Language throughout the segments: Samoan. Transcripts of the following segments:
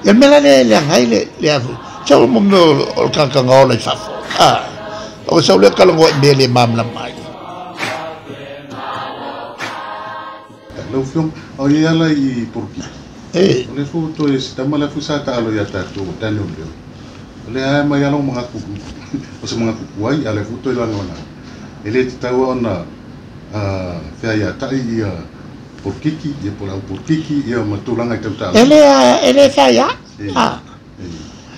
Ia mea la lea e leaga ai le afu. Sau mo mea o le tagata na ola i fafo. O sau lea talanoa i mea le malamalama ai. Lau Afioga, o i ala i Porokiki. E. O le foi toe se tama le foi sa taalo ia tatou o Daniel Leo. O lea e mai ala o manatu, o se manatu tuai, a le foi toe lagalaga. E le tatau ona fea ia tai ia Porokiki, ia po o le au Porokiki, ia ma tulaga i tau taalo. E le fea ia.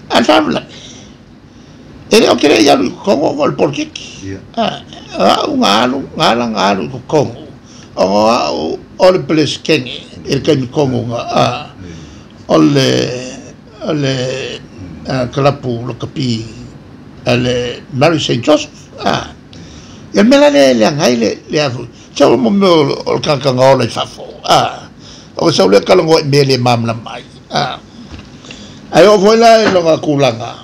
A le faalavelave, e le o te le i alu i totonu ona o le polokiki. O au na alu, na ala na alu i totonu, ona o au o le peresetene i le taimi tonu na o le kalapu lakapi a le Mary St. Joseph. Ia le mea la lea e leaga ai le afu, sau mo mea o le tagata na ola i fafo. O sau lea talanoa i mea le malamalama ai. Ae oo foi la i lona tulaga,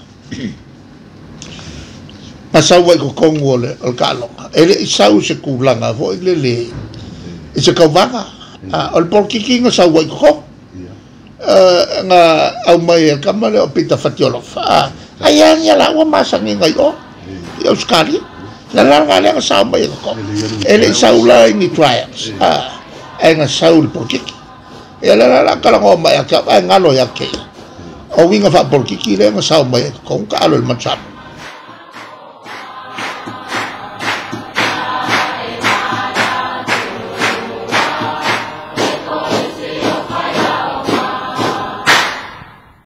na sau ai i totonu o le taaloga, e le i sau se tulaga foi lele i se tauvaga. O le polokiki na sau ai i totonu, na aumai e le tama lea o Peter Fatialofa. Ai a ia laua masaniga i o, i Ausetalia. Le la lea na sao mai i totonu. E le i sau la i ni trials, ae na sau i le polokiki. Ia le la talanoa mai ia te au, ae galo ia te ia. O uiga faapolokiki lea na sao mai ai i totonu taalo i le Manu.